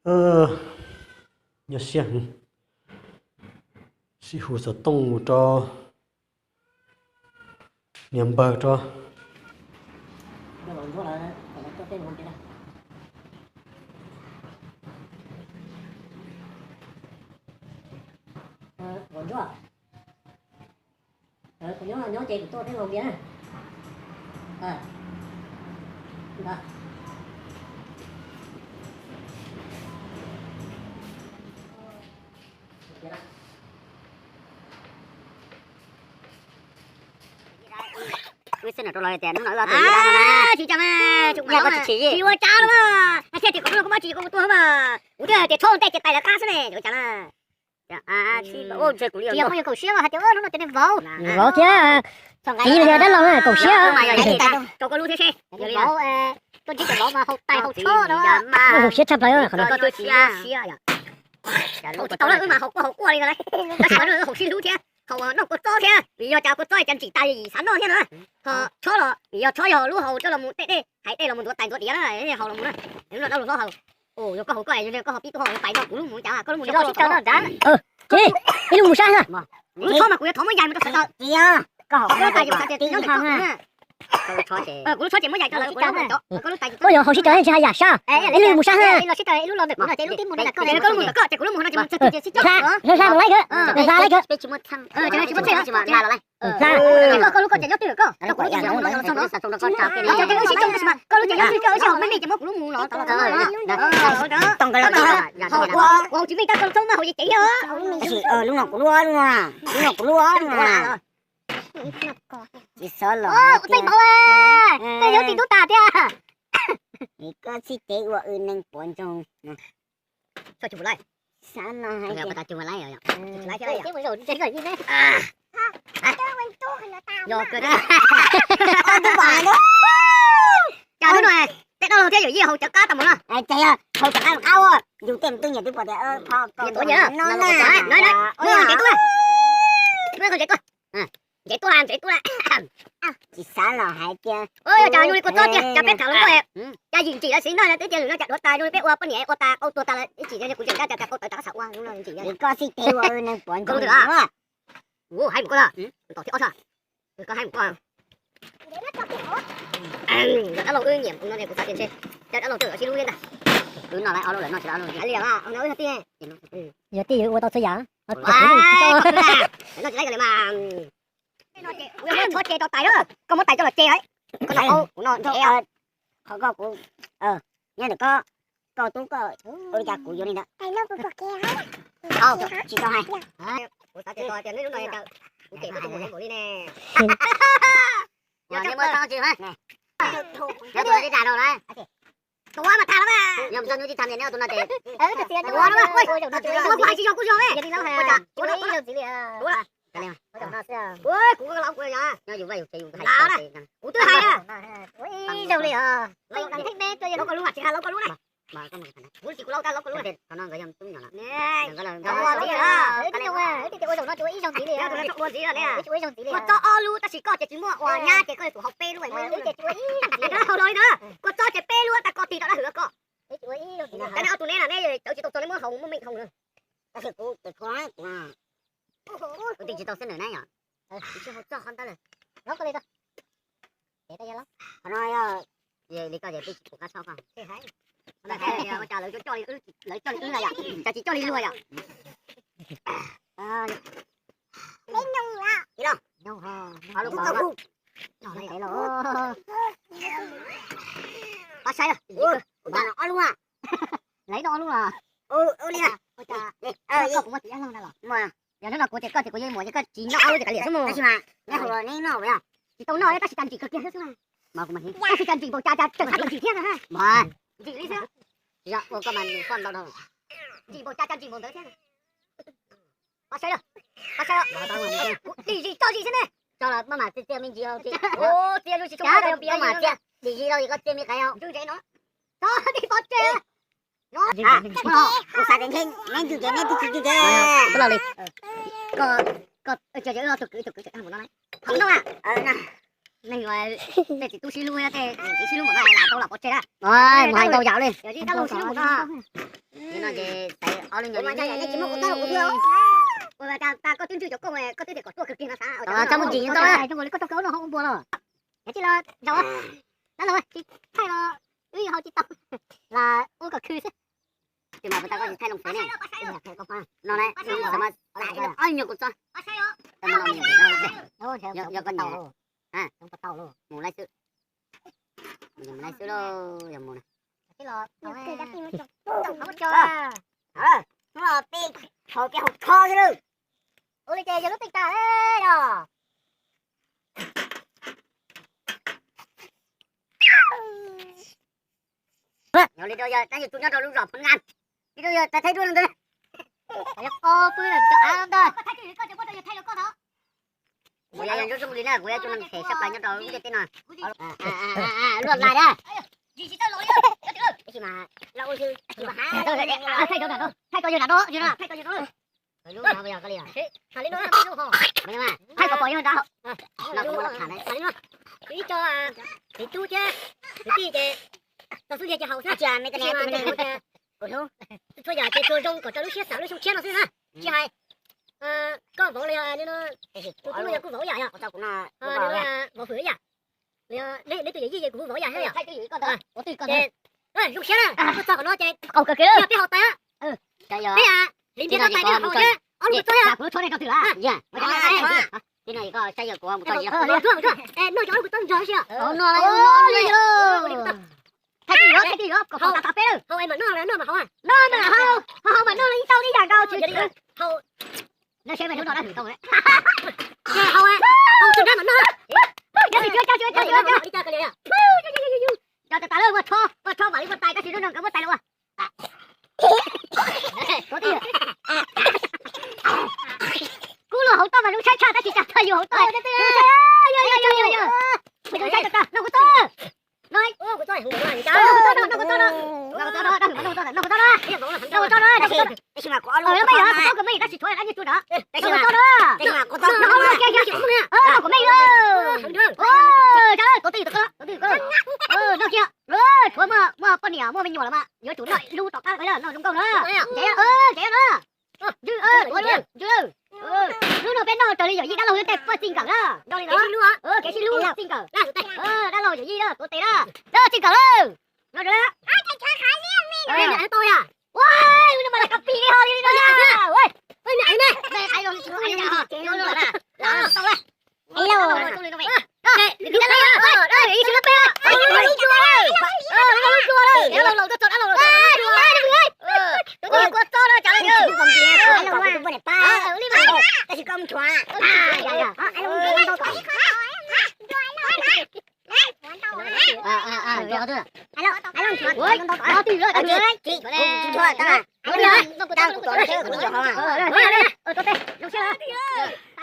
Nyob siab heev, sib hu xov tooj mus rau niam npawg rau. Wb xwb nram rau los tias hnub no wb ob tug ib dab no na. Tsis tsaa, tsis ua tsav los mas, hais tias kom kuv los kuv muab tsis kom kuv tuag mas kuv twb hais tias txhob tej ces tais lawv qab xwb ne, ua cas na. Tsis yog muaj yus kaum siab hais tias hnub no ces nej vauv, vauv thiab txiv los yog dab laug kaum siab. Rau koj lub thiab seb, vauv tuaj ntsib cov vauv mas haus tais haus tsho no, zoo siab tshaj plaws qhov no. Haus tsis tau lawm wb mas haus quaj haus quaj li no lauj, tab sis haus sib hlub thiab haus noj kua txob thiab, vim yog cas kua txob cas ntsim tas xav noj thiab na. Ho tshob los vim yog tshob yog lub haus coj los mus tej dej hais dej los mus ntuav tais ntuav diav na, haus los mus na. Hnub no dab laug hlob haus, yog koj haus koj es koj haus pib tuaj haus pais no kuv lub mus cas koj lub mus tsis tau tsis tau na. Ib lub mus sab na, kuv lub tshob mas kuv yuav thov muab yais mus rau sawv daws. Koj haus koj lub tais ces kuv xav tias nyob ntawm koj. Kuv lub tshob ces muab yais rau lawv, kuv lub tais ces koj lub tais. Ua yog haus sib tawv tsis hais yam sab, ib lub mus sab na. Los sib tawv ib lub los ntawm kuv no ces lub tib mus no ntawm koj, koj lub mus no ces mus txog twg ces sib cog. Hla mus laij kawg, hla laij kawg. Koj lub koj ces nyob twg koj, koj lub koj ces nyob twg koj. Koj lub ces nyob twg koj, wb sib haus me me ces muab kuv lub mus los tau los. Kuv haus tsis me tab koj txhob muab haus ces cev thiab. Lub no kuv lub, lub no, lub no kuv lub, lub no. Tsis xob los hais tias tej yuav tsis tub tas thiab. Koj txhob tev ua wb neeg puav ntsoog. Sab no hais tias cas hnub no tej dab laug thiab yawm yij haus cov qab tau mus no. Ces yog haus cov qab qab ua yus tej mus twb nyiam twb pom tias pho tuaj nyiam no na. Ncev tuaj, ncev tuaj, ncev tuaj, ncev tuaj. Tsis xav los hais tias cas zoo li kua txob tiag, cas peb tham los koj cas yim ntsim lawv siv noj twb tias lwm no cas dhuav tas zoo li peb ua poj niam ua tas qau tuag tas lawm ib tsim kuv tseem tab cas qau tawv tas xav ua ntsim. Koj xij teb ua neeg puav ntsoog. Haib mus koj, tom thib ob tso. Koj haib mus koj. Dab laug wb nyiam no kuv xav tias ntshe dab laug twb sib hlub thiab ntag. Wb noj lawm ob lub lawm, noj tsis tau ob lub. Yog tij ua tau txhua yam. Kuv yuav muab tshob ce rau tais na, koj muab tais coj los ce, koj noj qau kuv noj ntses. Qhov koj kuv nyob ntawm koj, koj tub koj ua li cas kuv yuav li ntawd. Tsis tau hais. Kuv xav tias tias neb lub no kuv cem koj tus muam npaum li ne. Yog nej muab tau tsis, yog tus no tsis tham no na. Tus no mas tham los mas. Yog tus no tsis tham ces neb tus no ces tus no mas, tus no kuv hais tsis zoo kuj zoo ne. Kuv laus kuv yog, kuv twb hais na. Laus koj lub mas tsis hais laus koj lub na. Kuv tsis kuv laus koj laus koj lub na. Ua ntxiv lawm ne. Koj txo ob lub tab sis koj ces tsis muaj ua nyab ces koj yuav tsum haus peb lub. Koj txo ces peb lub tas koj tig rau dab hwm koj. Cov neb ob tug neb na neb cawv tsis tau txog neb muab haus muaj meej haus na. Kuv tig tsis tau xwb nws na yom. Tsis haus txog qhov ntawd lawm. Qhov no yog li koj ces twb tsis pum qab txhob koj. Ua cas lawv coj li, lawv coj li wb na yom, cas tsis coj li luag yom. Pab saib, ob lub, lawv tau ob lub los. Yog hnub no kuv ces koj ces kuv yeej muam ces koj tsis noj ob lub ces kav liam xwb mus. Tsis tau noj tab sis cas ntsim kawg kiag xwb. Tab sis cas ntsim npaum cas cas tseem hais tias ntsim thiab na. Ntsim li xwb. Ua koj mas nws foj ntau dhau. Ntsim npaum cas cas ntsim npaum ntawd thiab. Pab saib, pab saib, kuv tig zis tso zis xwb ne. Tso los maj mam txias txias me ntsis, txias zoo tsis tshua, maj mam txias dim zis rau es koj txias me qaiv. Ntsuj ntsev no, tso tib pob tseg. Kuv xav tias neb ntsuj ntsev neb twb tsis ntsuj ntsev. Koj los li, koj tso ces wb tus kwv tus kwv tseem tag mus no. Neeg tej txiv tub sib hlub, tej niam txiv sib hlub mus no lam tau lam pov tseg na. Mus hais ntau yam li. Nim no ces xaiv ob lub nyuag li nej tsis muaj kuv tau kuv twb ua tas koj twb ntswj cov koj koj twb tias kom tuaj kawg kiag no xav. Txhob mus ntsis nyob tau zoo nkaus li koj tau kawg no ho ua npua los. Yog tsis los zaum dab laug tsis thaij los wb hau tsis tau, los ua kom khw xwb. Tis mas puas tau koj tsis thaij loo xaiv ne? No na, ob nyuag kuv txob. Yog koj nyiam mus laib xwb. Mus laib xwb lauj, yog mus na. Hnub no peb haus peb haus kho xwb lauj. Ua li ces yog lub teej tas los. Yog li rau yog tab yog tus nyob rau lub zos Phoo Nqa, li rau yog tab thaij duab ntawd. Yog koj pw lawm cov av ntag. Kuv yog zoo zoo li na, kuv yog tus neeg phem sab plaws nyob rau lub ntiaj teb no. Luaj lais na. Tab sis mas lawv ua thaij cov nram no, thaij cov yawg nram no, thaij cov yawg nram no. Hais li no, hais li no, ib co kwv tub thiab kwv tij ces tau xub ntiag ces haus xwb, tab sis mas txhua yam ces tsuas zoo kom rau lub siab xav lub xyoo tshiab no xwb na. Tsis hais koj vauv los yog tus tub no yog kuv vauv yam yog, vauv hwm yam, neb tus yawm yij ces kuv hu vauv yam thiab yom. Zoo siab na, tuaj txog qhov no ces peb haus tas. Peb hliv ntiav tau tais peb haus thiab ob lub kua txob thiab. Noj cov ob lub kua txob nrog thiab. Thaij twj yuav, thaij twj yuav kom haus tas tas peb lawm. Haus mas noj, noj mas haus, noj mas haus, haus mas noj ib tau ib yam nkaus. Noj seb mas hnub no dab hwm tau. Haus, haus tag nrho mas noj. Cov tas tas lawm, ua tshob, ua tshob vam li ua tais, tab sis lub no nkawd muab tais los ua. Kub los haus toj mas zoo saib tshaj tab sis cas txog yus haus toj. Noj kuv txob, noj kuv txob, noj kuv txob, noj kuv txob, noj kuv txob, noj kuv txob, noj kuv txob, noj kuv txob, noj kuv txob. Tab sis mas kuv ob lub kuv txob, kuv txob, kuv txob, kuv txob, kuv txob. Noj kiag, noj kiag, noj kiag, tshuav muaj poj niam muaj me nyuam lawm mas yuav tsum noj ib lub tom qab no zoo nkauj na. Ntev, ntev na. Lub no peb noj raws li yawm yij dab laug tej poj txij nkawm na, nrog li ntawd. Kev sib hlub txij nkawm, dab laug yawm yij na, tuav tes na, txij nkawm lawm. No, ua, lub no mas lawv kab pis li ho li no.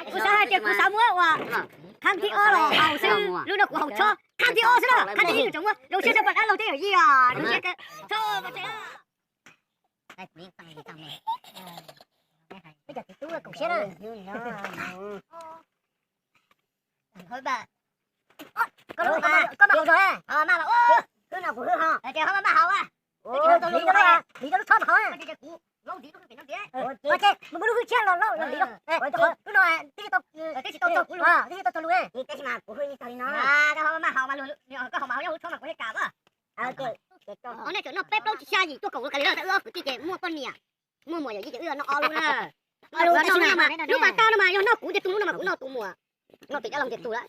Kuv xav hais tias kuv xav muab ua khab thib ob los haus xwb, lub no kuv haus tshob khab thib ob xwb na, khab thib ib tseem muab zoo siab tshaj plaws dab laug thiab yawm yij os. Koj mas haus, hwj no kuv hwj ho, ces ho mas haus. Hliv rau lub tshob mas haus. Mus muab lub hwj tshiab los lub no, twb tsis tau txog kuv lub, twb tsis tau txog lub, tab sis mas kuv hwj tag li no. Koj haus mas haus, koj haus mas haus nyob hauv tshob mas kuv thiaj kam. Nej tseem noj peb plaub tsib xya yim tuaj koom kuv kav li lawm, tab wb ob kwv tij ces muaj poj niam muaj muam yawm yij ces wb noj ob lub na. Lub pas tag no mas yog noj kuv ntiag tug, lub no mas kuv noj tus muam, noj tim dab laug ntiag tug lawm.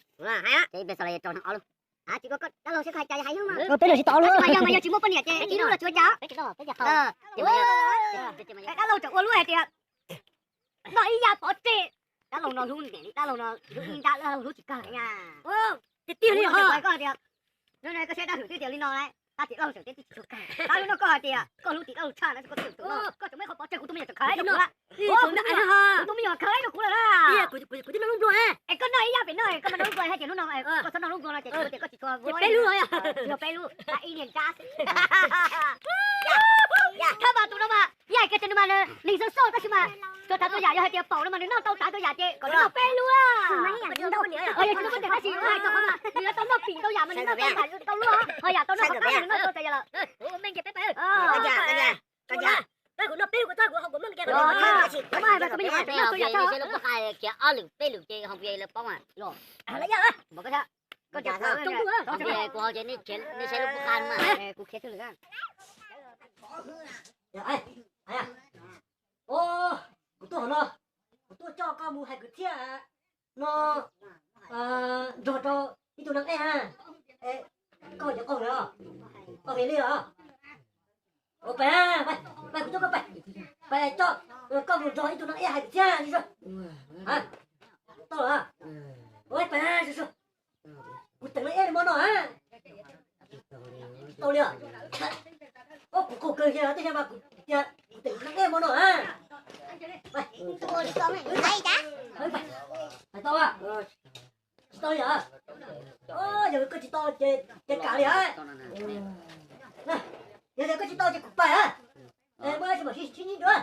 Hais, dab laug tsis tau ob lub, mas yog tsis muaj poj niam ces ib lub los tsuav cas. Dab laug tseem ua lub hais tias noj ib yam pov tseg. Dab laug no hlub ntev li, dab laug no hlub ib nrab, dab laug hlub tsis kawg li. Tiag tiag li, koj hais tias, koj saib dab hwm twb tias li no lawm, tab tim dab laug tseem teb twb tsis tshua kawg. Tab lub no koj hais tias koj hlub tim dab laug tshaj na, koj tseem muaj qhov pov tseg, kuv tus me nyuam tseem khaws rau kuv lawm. Kuv tus me nyuam khaws rau kuv lawm na. Kuv twb noj lub nplua, es koj noj ib yam pem no, koj mas noj lub nplua hais tias hnub no koj txhob noj lub nplua no ces kuv tias koj tsis tshua. Peb lub, peb lub, ib niag nrab xwb. Thaj mas tus no mas yam kiag tus no mas neeg xauj xauj tab sis mas tsuas txhav txhua yam, yog hais tias paum no mas nws noj tau txhav txhua yam ces kom noj peb lub. Yog tsis muaj poj niam tab sis hais txog qhov mas nws yuav tau noj pim ntau yam mas nws noj tau txhav tau luaj, ho yam tau noj qhov qab nws noj tau txhav yam lawm. Nej saib lub pob qa khiav ob lwm peb lwm ces ho kuv yog lawv paub mas. Kuv hais ces nej saib lub pob qa no. Kuv tuaj hov no, kuv tuaj coj koj mus hais kwv txhiaj no nrog rau ib tug neeg ej na. Koj cov qoj ntawd, qoj ntawd li os. Pais, pais, kuv coj koj pais, pais coj koj mus nrog ib tug neeg ej hais kwv txhiaj. Tau lawm, pais, kuv teem neeg ej li mo no a. Tau li os. Kuv qaug kawg kiag tej no mas kuv tias kuv teem neeg ej mo no a. Hais tau, tsis tau li os. Yog koj tsis tau ces kam li os. Yog tias koj tsis tau ces kuv pais a. Muaj dab tsi mam sib ntsib dua.